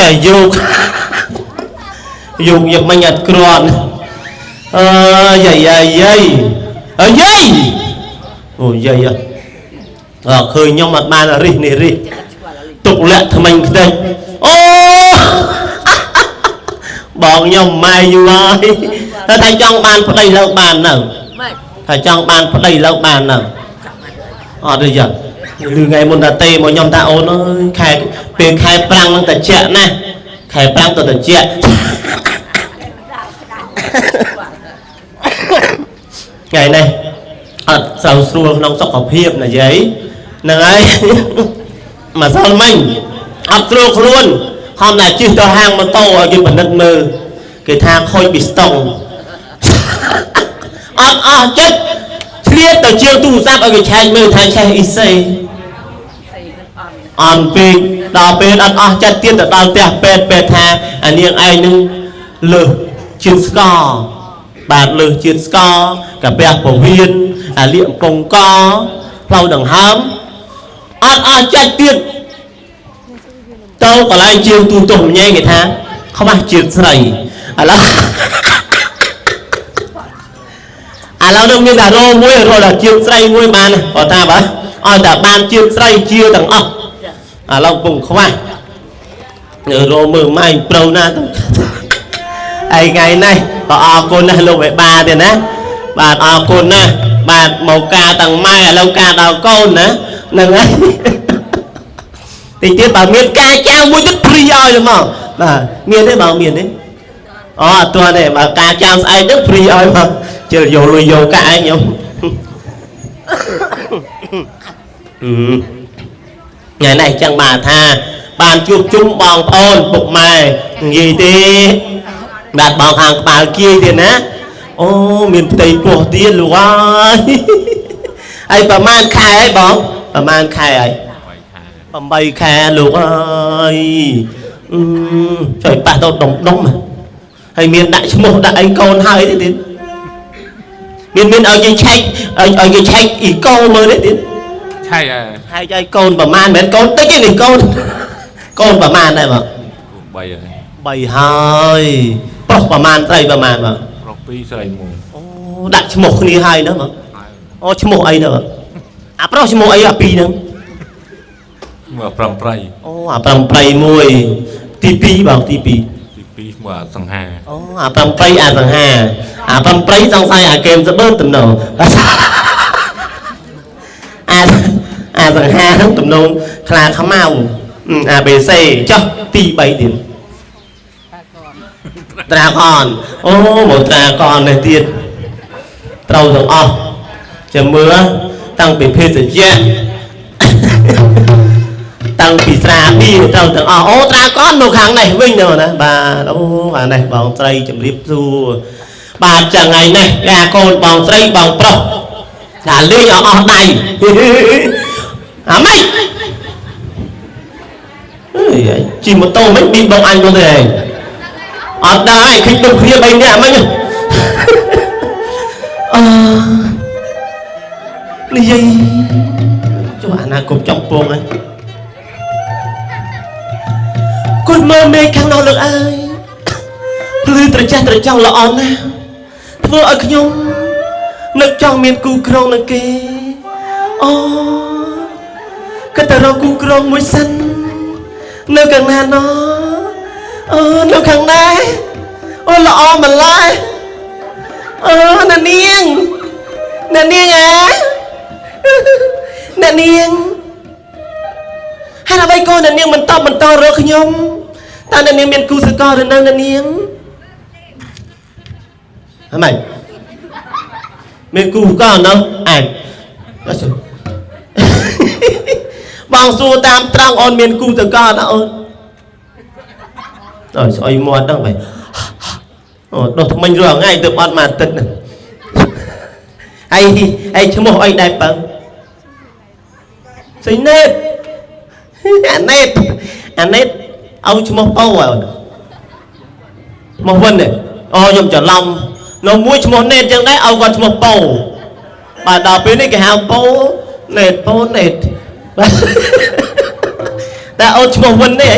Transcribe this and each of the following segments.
តែយកយកយកមិញអត់គ្រាន់អើយាយយាយយាយអើយាយអូយាយអើឃើញខ្ញុំអត់បានរិះនេះរិះទុកលាក់ថ្មិញខ្ទេចអូបងខ្ញុំម៉ែយូរហើយតែថាចង់បានប្តីលើកបាននៅថាចង់បានប្តីលើកបាននៅអត់ទេយ៉ាឬថ្ងៃមុនតាទេមកខ្ញុំថាអូនអើយខែពេលខែប្រាំងនឹងតិចណាស់ខែប្រាំងទៅតិចថ្ងៃនេះអត់សូវស្រួលក្នុងសុខភាពណាយាយហ្នឹងហើយម្សិលមិញអត់ស្រួលខ្លួនខំតែជិះទៅហាងម៉ូតូឲ្យគេពិនិត្យមើលគេថាខូចពីស្តុងអត់អស់ចិត្តឆ្លៀតទៅជាងទូរស័ព្ទឲ្យគេឆែកមើលថាឆេះអ៊ីសេអន់ពេកដល់ពេលអត់អស់ចិត្តទៀតទៅដល់ផ្ទះពេទ្យពេទ្យថាអានាងឯងនឹងលើសជាតិស្ករបាទលើសជាតិស្ករកាពះពោះវៀនអាលៀកកំពង់កផ្លូវដង្ហើមអត់អស់ចិត្តទៀតទៅកន្លែងជាងទូទស្សន៍ញ៉ែគេថាខ្វះជាតិស្រីឥឡូវឥឡូវនឹងមានតែរោមួយរត់ដល់ជាតិស្រីមួយបានគាត់ថាបាទឲ្យតែបានជាតិស្រីជាទាំងអស់ឥឡូវពងខ្វះរោមើលម៉ែប្រូណាទៅឯថ្ងៃនេះក៏អរគុណណាស់លោកមេបាទៀតណាបាទអរគុណណាស់បាទមកការទាំងម៉ែឥឡូវការដល់កូនណាហ្នឹងហើយតិចទៀតបើមានការចៅមួយទៀតព្រីឲ្យទៅមកបាទមានទេបើមានទេអូអត់ទាន់ទេបើការចៅស្អែកហ្នឹងព្រីឲ្យមកជិលយកលុយយកកាក់ឯងខ្ញុំថ្ងៃនេះចឹងបាទថាបានជួបជុំបងប្អូនពុកម៉ែនិយាយទេបាទបងខាងក្បាលគៀយទៀតណាអូមានផ្ទៃពោះទៀតលោកអើយហើយប្រហែលខែហើយបងប្រហែលខែហើយ8ខែលោកអើយចុយប៉ះទៅដុំដុំហើយមានដាក់ឈ្មោះដាក់អីកូនហើយទេទៀតមានឲ្យគេឆែកឲ្យគេឆែកអ៊ីកូមើលទេទៀតឆែកហើយឆែកឲ្យកូនប្រហែលមិនមែនកូនតិចទេនេះកូនកូនប្រហែលដែរបង 3ហើយ 3ហើយប្រុសប្រហែលស្រីប្រហែលបងប្រុស2ស្រី1អូដាក់ឈ្មោះគ្នាហើយណាបងអូឈ្មោះអីណាបងអាប្រុសឈ្មោះអីអាពីរហ្នឹងឈ្មោះប្រំប្រៃអូអាប្រំប្រៃមួយទី2បងទី2ទី2ឈ្មោះអាសង្ហាអូអាប្រំប្រៃអាសង្ហាអាប្រំប្រៃសង្ស័យអាកេមស្បឺតតំណងអាសង្ហាហ្នឹងតំណងខ្លាខ្មៅអាបេសេចុះទី3ទៀតត្រាកនអូមកត្រាកននេះទៀតត្រូវទាំងអស់ចាំមើលតាំងពីភេសជ្ជៈតាំងពីស្រាបៀត្រូវទាំងអស់អូត្រាកននៅខាងនេះវិញទៅណាបាទអូខាងនេះបងស្រីជំរាបសួរបាទចឹងថ្ងៃនេះកាកូនបងស្រីបងប្រុសថាលេងឲ្យអស់ដៃអាម៉េចអើយជិះម៉ូតូមិនប៊ីបងអញទៅទេឯងអត់ដឹងហើយឃើញដូចគ្នា3នាក់មិញអឺនិយាយចុះអាណាគប់ចង់ពងហើយគាត់មើលមេឃខាងនោះលើកអើយភ្លឺត្រចះត្រចង់ល្អណាស់ធ្វើឲ្យខ្ញុំនឹកចង់មានគូក្រងនឹងគេអូគាត់ទៅរកគូក្រងមួយសិននៅខាងណាណោអូនៅខាងណាអូល្អម្ល៉េះអូអ្នកនាងអ្នកនាងអាអ្នកនាងហើយអ្វីក៏អ្នកនាងមិនតបបន្តរកខ្ញុំតើអ្នកនាងមានគូសកលឬនៅអ្នកនាងហ្មៃមានគូសកលនៅអញបងសួរតាមត្រង់អូនមានគូសកលណាអូនអើយស្អុយមាត់ហ្នឹងបែអូដោះថ្មិញរាល់ថ្ងៃទៅអត់មួយអាទិត្យហ្នឹងហើយហើយឈ្មោះអីដែរបើសេណេតអាណេតអាណេតឲ្យឈ្មោះប៉ោហើយមកវិញទេអូខ្ញុំច្រឡំនៅមួយឈ្មោះណេតចឹងដែរឲ្យគាត់ឈ្មោះប៉ោបាទដល់ពេលនេះគេហៅប៉ោណេតប៉ោណេតតែអូនឈ្មោះវិញទេអី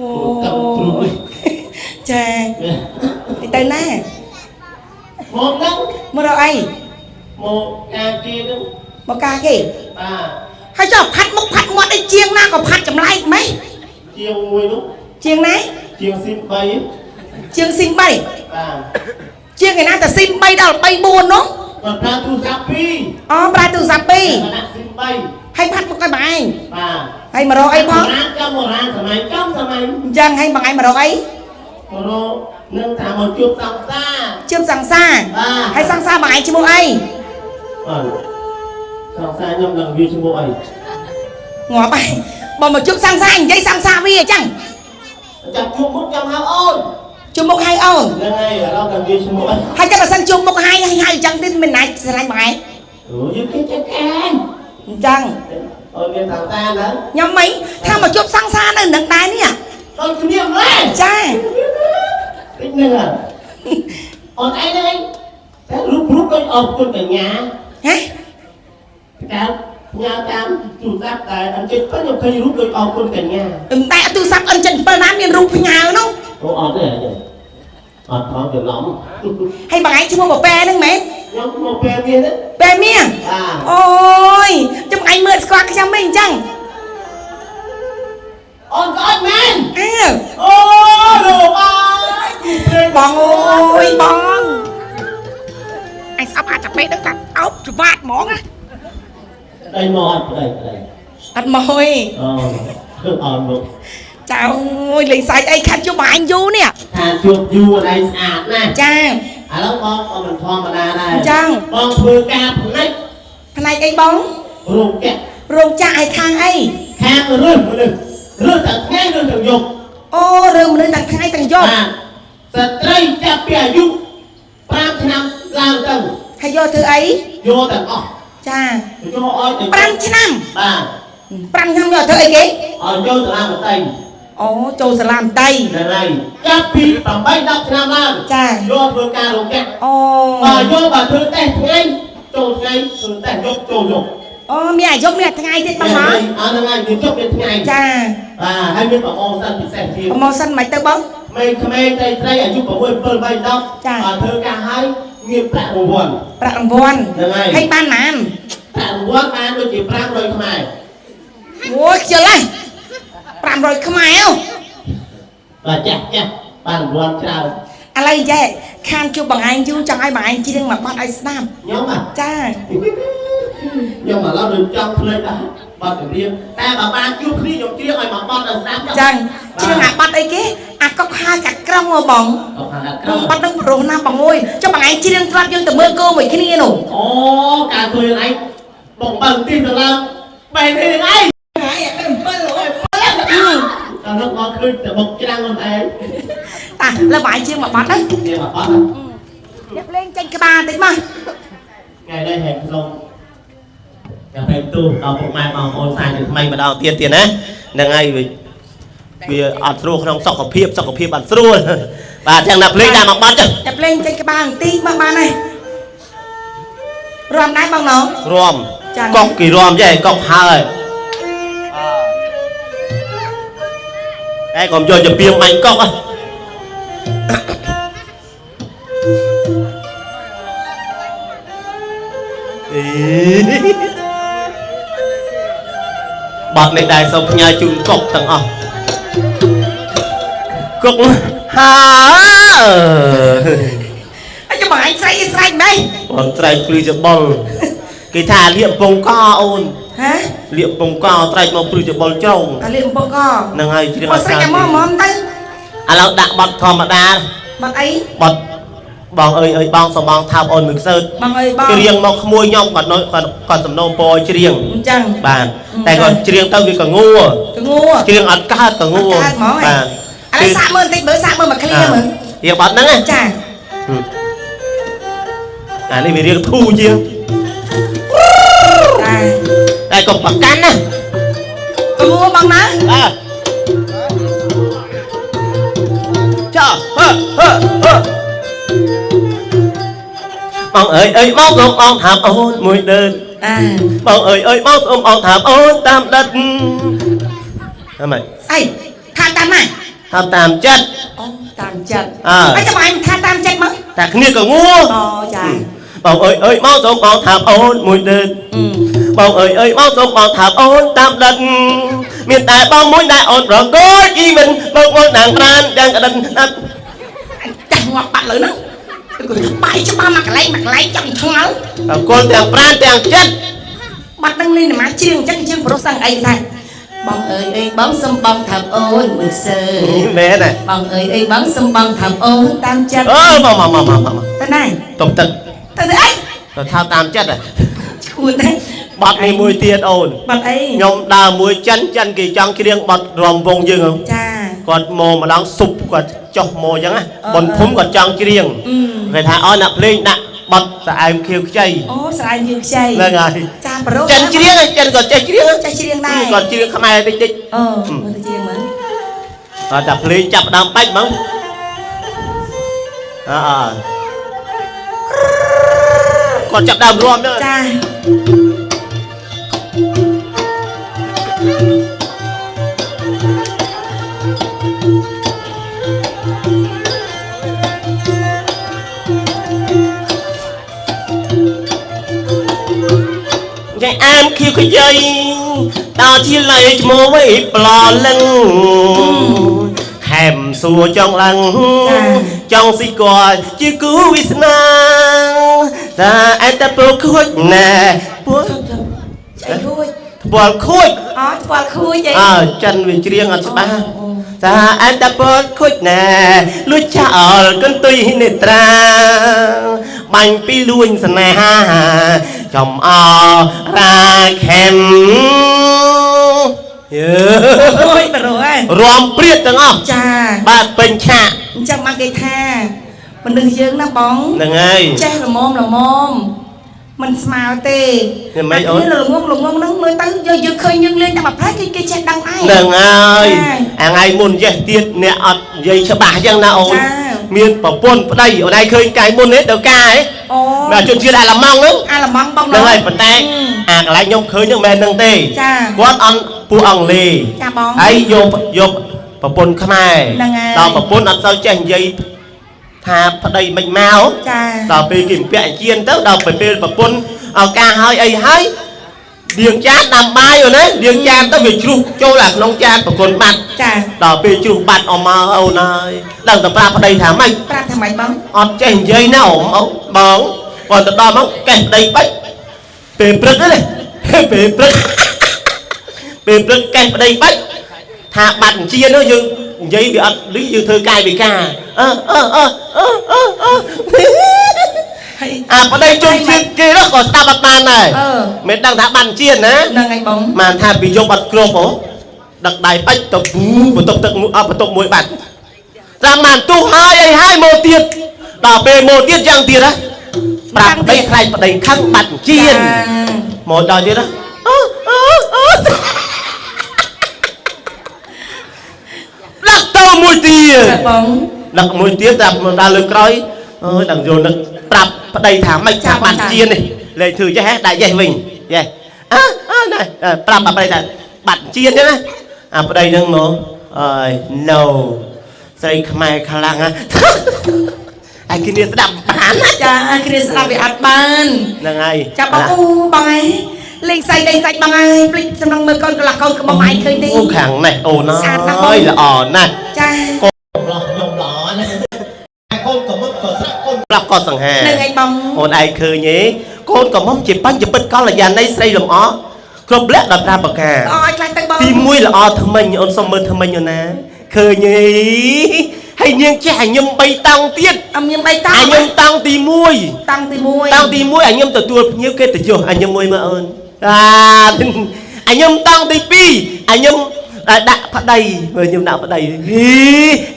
អូ តាមទ្រូង ចាទៅណា មកហ្នឹង មករកអី មកការគេហ្នឹង មកការគេ បាទ ហើយចុះផាត់មុខផាត់មាត់អីជាងណាក៏ផាត់ចម្លែកម៉េច ជាងមួយនោះ ជាងណា ជាងស៊ីម3 ជាងស៊ីម3 បាទ ជាងឯណាតែស៊ីម3ដល់3 4នោះ គាត់ប្រើទូរស័ព្ទ2 អូប្រើទូរស័ព្ទ គណៈស៊ីម 2ហើយផាត់មុខឲ្យបងឯង 3បាទ ហើយមករកអីផង រានចំបុរាណសម័យចំសម័យ អញ្ចឹងហើយបងឯងមករកអី មករកនឹងថាមកជួបសង្សារ ជឿមសង្សារ បាទ ហើយសង្សារបងឯងឈ្មោះអី បាទសង្សារខ្ញុំនឹងវាឈ្មោះអី ងាប់ហើយបើមកជួបសង្សារនិយាយសង្សារវាអញ្ចឹង ចាប់ជួបមុខចាំហៅអូន ជួបមុខហៅអូន ហ្នឹងហើយឥឡូវតែវាឈ្មោះអី ហើយចាំបើសិនជួបមុខហៅហៅអញ្ចឹងទៀតមិនណាច់ស្រឡាញ់បងឯង អូយើងគេចេះកាន អញ្ចឹង អូនមានសង្សារហ្នឹង ខ្ញុំមិនថាមកជួបសង្សារនៅនឹងដែរនេះ ដូចគ្នាម្លេះ ចា តិចហ្នឹងហ่ะអូនឯងហ្នឹងតែរូបរូបដូចអរគុណកញ្ញា ហ៎ កាលផ្ញើតាមទូរស័ព្ទតែអញ្ជើញប៉ុន្តែខ្ញុំឃើញរូបដូចអរគុណកញ្ញា តែទូរស័ព្ទអិនចិន7ណាមានរូបផ្ញើនោះ អូអត់ទេអត់ផងច្រឡំ ហើយបងឯងឈ្មោះបពែហ្នឹងមែន ខ្ញុំមកពេលនេះហ្នឹង ពែមៀង បាទ អូយចាំឯងមើលស្គាល់ខ្ញុំមិនអញ្ចឹង អូនក៏អត់មែន អើ អូលោកអើយគូព្រេង បងអូយបងឯងស្អប់អាចពេកដឹងតែអោបច្បាតហ្មងណា ដៃមកអត់ប្តីប្តី អត់មកទេ អូធ្វើអត់មក ចៅអូយលេងសាច់អីខាត់ជួបបងឯងយូរនេះ ថាជួបយូរអីស្អាតណាស់ ចា ឥឡូវបងក៏មិនធម្មតាដែរ អញ្ចឹង បងធ្វើការផ្នែក ផ្នែកអីបង រោងចក្រ រោងចក្រឲ្យខាងអី ខាងរើសមនុស្សរើសទាំងថ្ងៃរើសទាំងយប់ អូរឿងមនុស្សទាំងថ្ងៃទាំងយប់ បាទស្ត្រីចាប់ពីអាយុ5ឆ្នាំឡើងទៅ ហើយយកធ្វើអី យកទាំងអស់ ចា យកឲ្យទៅ 5ឆ្នាំ បាទ 5ឆ្នាំយកធ្វើអីគេ ឲ្យចូលសាលាមត្តេយ្យ អូចូលសាលាមតី ហ្នឹងហើយចាប់ពី8 10ឆ្នាំឡើង ចា យកធ្វើការរោងចក្រ អូ បើយកបើធ្វើតេស្តថ្ងៃចូលថ្ងៃធ្វើតេស្តយប់ចូលយប់ អូមានអាយុមានអាថ្ងៃទៀតបងហ៎ អត់ហ្នឹងហើយមានយប់មានថ្ងៃ ចា បាទហើយមានប្រម៉ូសិនពិសេសទៀត ប្រម៉ូសិនមិនទៅបង ក្មេងៗត្រីត្រីអាយុ6 7 8 10 ចា បើធ្វើការហើយមានប្រាក់រង្វាន់ ប្រាក់រង្វាន់ ហ្នឹងហើយ ហើយបានប៉ុន្មាន ប្រាក់រង្វាន់បានដូចជា500ខ្មែរ អូយខ្ជិលហ៎500ខ្មែរអូ បាទចាស់ចាស់បានរង្វាន់ច្រើន ឥឡូវចេះខានជួបបងឯងយូរចង់ឲ្យបងឯងច្រៀងមួយបទឲ្យស្ដាប់ ខ្ញុំហ่ะ ចា ខ្ញុំឥឡូវដូចចង់ភ្លេចដែរបទចម្រៀងតែបើបានជួបគ្នាខ្ញុំច្រៀងឲ្យមួយបទឲ្យស្ដាប់ ចឹងច្រៀងអាបទអីគេអាកុកហាកាត់ក្រុងហ៎បង អត់ខាងក្រៅ បទនឹងប្រុសណាស់បងអើយចុះបងឯងច្រៀងត្រាប់យើងទៅមើលគោមួយគ្នានោះ អូការឃើញឯងបងបើទីទៅឡើងបែរនេះឯង ហើយអា7អូយ ដល់នោះមកឃើញតែបុកច្រាំងខ្លួនឯង តាលើបងឯងច្រៀងមួយបទទៅ នេះមកបទ អ្នកលេងចេញក្បាលតិចមក ថ្ងៃនេះហែងសូមចាំពេលទូដល់ពុកម៉ែបងប្អូនសាជាថ្មីម្ដងទៀតទៀតណាហ្នឹងហើយវាអត់ស្រួលក្នុងសុខភាពសុខភាពអត់ស្រួលបាទចឹងណាភ្លេងដាក់មកបត់ចឹង អ្នកលេងចេញក្បាលបន្តិចមកបានហើយរំដែរបងណង រំ ចា៎ កុកគេរំចេះកុកហើយតែកុំយកជាពីមបាញ់កុកហ៎អេបទនេះដែរសូមផ្ញើជូនកុកទាំងអស់កុកហា អីចាំបងឯងស្រែកអីស្រែកម៉េច បងស្រែកព្រឺច្បល់គេថាលៀកពងកអូន ហ៎ លៀកពងកស្រែកមកព្រឺច្បល់ជ្រុង អាលៀកកំពងក ហ្នឹងហើយច្រៀង បើស្រែកតែមកហ្មងទៅ ឥឡូវដាក់បទធម្មតា បាត់អី បទបងអើយអើយបងសំបងថើបអូនមួយខ្សើ បងអើយបង ច្រៀងមកក្មួយខ្ញុំគាត់នៅគាត់គាត់សំណូមពរឲ្យច្រៀង អញ្ចឹង បាទតែគាត់ច្រៀងទៅវាក៏ងួ កងួ ច្រៀងអត់កើតក៏ងួ អត់កើតហ្មងហ៎ បាទ ឥឡូវសាកមើលបន្តិចមើលសាកមើលមកឃ្លៀមើល រៀងបទហ្នឹងណា ចា អានេះវារៀងធូរជាង ចា តែកុំប្រកាន់ណា កងួបងណា បាទចាហឺហឺហឺបងអើយអើយបងសូមអងថាមអូនមួយដើន អា បងអើយអើយបងសូមអងថាមអូនតាមដិតហ្នឹងហើយ អីថាតាមណា ថាតាមចិត្ត អូតាមចិត្ត អើ ហើយចាំឯងថាតាមចិត្តមក តែគ្នាក៏ងួ អូចា បងអើយអើយមកសូមបងថាអូនមួយដឺបងអើយអើយមកសូមបងថាអូនតាមដិតមានតែបងមួយដែលអូនប្រកួតអ៊ីមិនបងមកដាងប្រានយ៉ាងក្តិនណាត់ ចាស់ងាប់បាត់លើហ្នឹងគាត់បាយច្បាស់មកកន្លែងមកកន្លែងចង់ឆ្ងល់ ប្រកួតទាំងប្រានទាំងចិត្ត បាត់នឹងនេះណាជាងអញ្ចឹងជាងប្រុសសឹងអីថាបងអើយអើយបងសុំបងថាអូនមួយសើ មែនទេ បងអើយអើយបងសុំបងថាអូនតាមចិត្ត អើមកមកមកមកមក ទៅណា តុបទឹក ទៅទៅអី ទៅថាតាមចិត្តហ៎ ឈួតទេ បាត់នេះមួយទៀតអូន បាត់អី ខ្ញុំដើរមួយចិនចិនគេចង់ច្រៀងបាត់រំវងយើងហ៎ ចា គាត់មកម្ដងស៊ុបគាត់ចុះមកអញ្ចឹងណាបនភុំគាត់ចង់ច្រៀងគេថាអូអ្នកភ្លេងដាក់បាត់ស្អែមខៀវខ្ចី អូស្រែងយើងខ្ចី ហ្នឹងហើយ ចាប្រុស ចិនច្រៀងចិនក៏ចេះច្រៀង ចេះច្រៀងដែរ គាត់ច្រៀងខ្មែរតិចតិច អូមើលទៅច្រៀងមើល អត់តែភ្លេងចាប់ដើមបាច់ហ្មងអើគាត់ចាប់ដើមរាំហ្នឹង ចា ចៃអែមខៀវខ្ចីដល់ជាលៃឈ្មោះវៃប្រលឹងខែមសួរចង់ឡើងចង់ស៊ីគាត់ជាគូវិស្នាតាអែតពូខួចណែពួ ស្អីខួច ថ្ពាល់ខួច អូថ្ពាល់ខួចអី អើចិនវាច្រៀងអត់ច្បាស់តាអែតពូខួចណែលួចចោលកន្ទុយនេត្រាបាញ់ពីលួញស្នេហាចំអរាខេមយើ អូយប្រុសហ៎ រំព្រាតទាំងអស់ ចា បាទពេញឆាក អញ្ចឹងមកគេថាមនុស្សយើងណាបង ហ្នឹងហើយ ចេះល្មមល្មមមិនស្មើទេ យ៉ាងម៉េចអូន ល្ងងល្ងងហ្នឹងមើលទៅយើងយើងឃើញយើងលេងតែមួយផ្លែគេគេចេះដឹងឯង ហ្នឹងហើយអាថ្ងៃមុនចេះទៀតអ្នកអត់និយាយច្បាស់អញ្ចឹងណាអូន ចា មានប្រពន្ធប្តីអូនឯងឃើញកាយមុននេះទៅកាហ៎ អូ មកជនជាតិអាឡម៉ង់ហ្នឹង អាឡម៉ង់បង ហ្នឹងហើយប៉ុន្តែអាកន្លែងខ្ញុំឃើញហ្នឹងមិនមែនហ្នឹងទេ ចា គាត់អន់ពួកអង់គ្លេស ចាបង ហើយយកយកប្រពន្ធខ្មែរ ហ្នឹងហើយ ដល់ប្រពន្ធអត់សូវចេះនិយាយថាប្តីមិនមក ចា ដល់ពេលគេពាក់អាជៀនទៅដល់ពេលប្រពន្ធឱកាសហើយអីហើយលាងចានដាំបាយអូនណាលាងចានទៅវាជ្រុះចូលអាក្នុងចានប្រគល់បាត់ ចា ដល់ពេលជ្រុះបាត់អស់មកអូនហើយដឹងតែប្រាប់ប្តីថាម៉េច ប្រាប់ថាម៉េចបង អត់ចេះនិយាយណាអូនអូបងគាត់ទៅដល់មកកេះប្តីបាច់ពេលព្រឹកហ្នឹងពេលព្រឹកពេលព្រឹកកេះប្តីបាច់ថាបាត់អញ្ជៀននោះយើងនិយាយវាអត់លឺយើងធ្វើកាយវិការអើអើអើអើអើអើ ហើយ អាប្តីជនជាតិគេនោះក៏ស្ដាប់អត់បានដែរ អឺ មិនដឹងថាបានជាតិណា ហ្នឹងហើយបង បានថាពីយប់អត់គ្រប់ហ៎ដឹកដៃបាច់ទៅពូបន្ទប់ទឹកមួយអត់បន្ទប់មួយបាត់តាមបានទុះហើយអីហើយមកទៀតដល់ពេលមកទៀតយ៉ាងទៀតហ៎ប្រាប់ប្តីខ្លាចប្តីខឹងបាត់ជាតិមកដល់ទៀតហ៎អឺអឺអឺដឹកទៅមួយទៀត ចាបង ដឹកមួយទៀតតែមកដល់លើក្រោយអើយដឹងយល់នឹកប្រាប់ប្តីថាម៉េចថាបាត់ជាតិនេះលេខធ្វើចេះហ៎ដាក់ចេះវិញចេះអើអើណែប្រាប់ប្តីថាបាត់ជាតិចឹងណាអាប្តីហ្នឹងមកអើយ no ស្រីខ្មែរខ្លាំងហ៎អាគ្នាស្ដាប់បានណា ចាគ្នាស្ដាប់វាអត់បាន ហ្នឹងហើយ ចាបងអូបងឯងលេងសៃលេងសាច់បងឯងភ្លេចសំណងមើលកូនកន្លះកូនក្បោះឯងឃើញទេ អូខាងនេះអូន ស្អាតណាស់បង អើយល្អណាស់ ចា កូនប្លោះខ្ញុំល្អណាស់កូនក៏មុតក៏ស្រាប់កូនប្លោះក៏សង្ហា ហ្នឹងហើយបង អូនឯងឃើញទេកូនក៏មុំជាបញ្ញពិតកល្យាណីស្រីលំអគ្រប់លក្ខដល់5ប្រការ ល្អឲ្យខ្លះទៅបង ទី1ល្អថ្មិញអូនសុំមើលថ្មិញអូនណាឃើញទេហើយនាងចេះឲ្យខ្ញុំ3តង់ទៀត អមខ្ញុំ3តង់ ឲ្យខ្ញុំតង់ទី1 តង់ទី1 តង់ទី1ឲ្យខ្ញុំទទួលភ្ញៀវកិត្តិយសឲ្យខ្ញុំមួយមើលអូនអាឲ្យខ្ញុំតង់ទី2ឲ្យខ្ញុំដាក់ប្តីមើលខ្ញុំដាក់ប្តីហី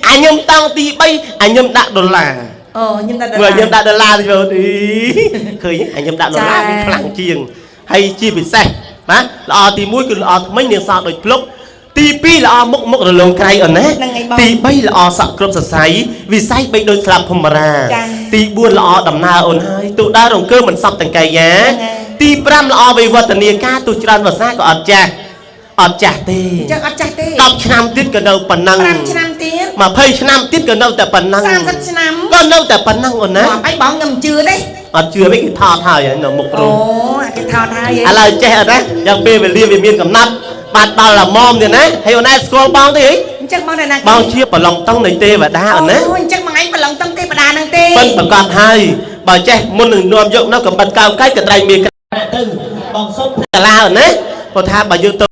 ឲ្យខ្ញុំតង់ទី3ឲ្យខ្ញុំដាក់ដុល្លារ អូខ្ញុំដាក់ដុល្ មើល លារ ខ្ញុំដាក់ដុល្លារទៅមើលទីឃើញឲ្យខ្ញុំដាក់ដុល្លារវាខ្លាំងជាងហើយជាពិសេសណាល្អទី1គឺល្អថ្មិញនាងសដូចភ្លុកទី2ល្អមុខមុខរលោងក្រៃអូនណា ហ្នឹងហើយបង ទី3ល្អសក់គ្រប់សរសៃវិស័យបីដូចស្លាប់ភមរា ចា ទី4ល្អដំណើរអូនហើយទូដើររង្គើមិនសពទាំងកាយា ហ្នឹងហើយ ទី5ល្អវិវឌ្ឍនាការទោះច្រើនវស្សាក៏អត់ចាស់អត់ចាស់ទេ អញ្ចឹងអត់ចាស់ទេ 10ឆ្នាំទៀតក៏នៅប៉ុណ្ណឹង 5ឆ្នាំ ទៀត 20ឆ្នាំទៀតក៏នៅតែប៉ុណ្ណឹង 30ឆ្នាំ ក៏នៅតែប៉ុណ្ណឹងអូនណា បងអីបងខ្ញុំជឿទេ អត់ជឿវិញគេថតហើយនៅមុខ អូ រោង អាគេថតហើយ ឥឡូវចេះអត់ណាយ៉ាងពេលវេលាវាមានកំណត់បាត់ដល់ល្មមទៀតណាហើយអូនឯងស្គាល់បងទេហី អញ្ចឹងបងនៅណា បងជាប្រឡងតង់នៃទេវតាអូនណា អូអញ្ចឹងបងឯងប្រឡងតឹងទេវតាហ្នឹងទេ ប៉ិនប្រកាសហើយបើចេះមុននឹងនាំយកនៅកំបិតកៅកែកត្រៃមានទៅបងសុំកាឡាអូនណាព្រោះថាបើយើងទៅ